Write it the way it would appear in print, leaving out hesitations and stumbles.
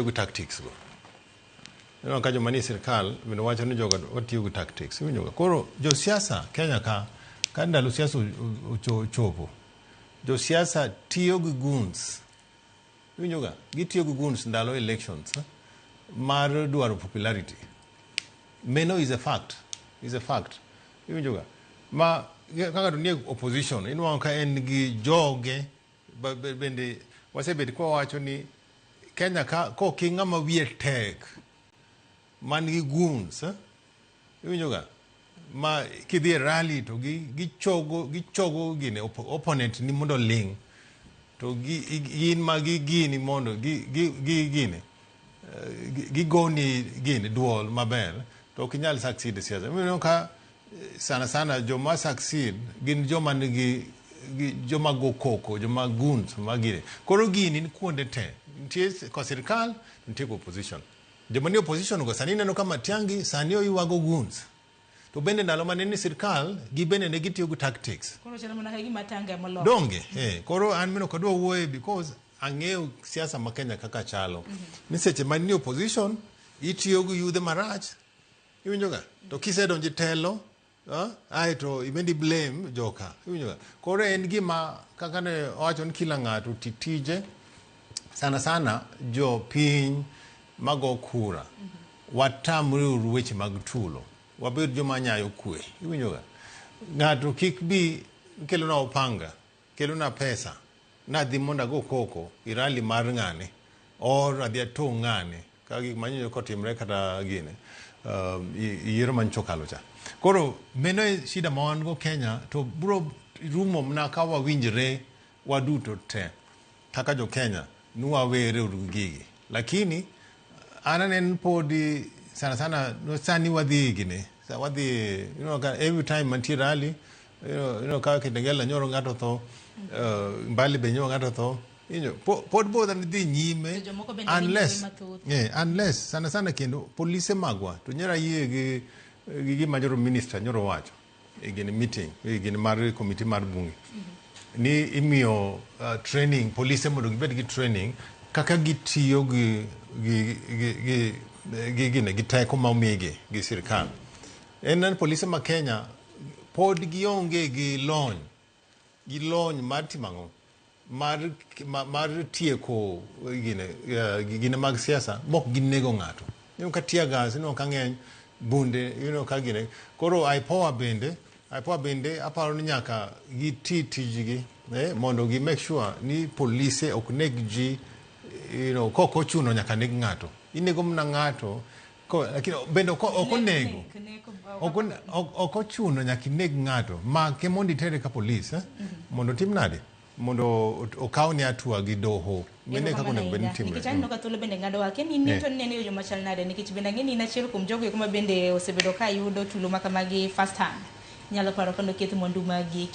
gi tactics go. Ineno ka joma nie sirkal bende wacho ni joga watiyo gi tactics. Iwinjo ga? Koro josiasa Kenya ka, ka ndalo siasa ochopo, josiasa tiyo gi goons. Iwinjo ga? Gitiyo gi goons ndalo elections mar dwaro popularity. Meno is a fact. Is a fact. Iwinjo ga? Ma ka ng'ato nie opposition, inwang'o ka en gi joge bende wasebet kwa wacho ni Kenya ka kok ing'ama wiye tek man gi goons, eh? Iwinjo ga? Ma kidhi e rally to gi gichogo gichogo gine opponent ni mondo ling to gi gin ma gi gini mondo gi gi gi gine gigoni gini duol maber to ok inyal succeed e siasa. Ineno ka sana sana joma succeed gin joma nigi gi joma go koko, joma goons ma gini. Koro gini ni kuonde te. Nitie ko sirkal, nitie ko opposition. Joma ni opposition go sani ineno ka Matiang'i sani oywago goons. To bende ndalo mane ni sirkal, gibende ne gitiyo gi tactics. Koro chalo mana ka gima Tanga ema oloko. Donge? Koro an meno ok adwa wuoye because ang'eyo siasa ma Kenya kaka chalo. Ni seche ma ni opposition, itiyo gi yudhe marach. Iwinjo ga? To kisedonjo e telo, aeto ibendi blame joka. Iwinjo ga? Koro en gima kaka ne owacho ni kila ng'ato ti tije, sana sana jopiny mago kura. Watamre uru weche mag tulo. Wabed joma nyayo kwe. Iwinjo ga? Ng'ato kik bi kelona opanga, kelona pesa, nadhi mondo ago koko i rally mar ng'ane, or adhi atong' ng'ane, ka gik manyocha kotimre kata gine, yiero manyocha okalo cha. Koro meno e shida ma wan go Kenya to bro rumo mana ka wawinjre waduto te kaka jo Kenya ni wawere uru gi gigi. Lakini an aneno podi sana sana no sani wadhi gini sa wadhi you know, ka every time mantie rally you know, ka Kitengela nyoro ng'ato tho, Mbali be nyoro ng'ato tho you know, pod bod dhi nyime. To jomoko bende dhi unless nyime mathoth. Yeah, unless sana sana kendo polise magwa to nyoro ayie gi gima nyoro minister nyoro wacho e gini meeting e gini mar committee mar bunge ni imiyo training polise mondo gibed gi training kaka gitiyo gi gine gi teko ma omigi gi sirkal. En ni polise ma Kenya pod gionge gi lony mar timo ang'o mar tieko gine mag siasa mok ginego ng'ato. Ineno ka tear gas, ineno ka ng'eny bunde, ineno ka gine. Koro IPOA bende aparo ni nyaka giti tijgi mondo gi make sure ni polise ok neg ji kok ochuno nyaka neg ng'ato. Inego mana ng'ato ko, lakini bende ok onego ok ochuno nyaka ineg ng'ato. Make mondo itere ka polis, mondo otim nade mondo okawni hatua gi doho. Mano e kaka onego bed ni timre. Nikech aneno ka thuolo bende ng'ado wake ni to ineno e yo machal nade nikech bende ang'e ni in achiel kuom jogo eko ma bende osebedo ka yudo tulo ma kamagi first hand. Nyalo paro kendo keth mwandu magi.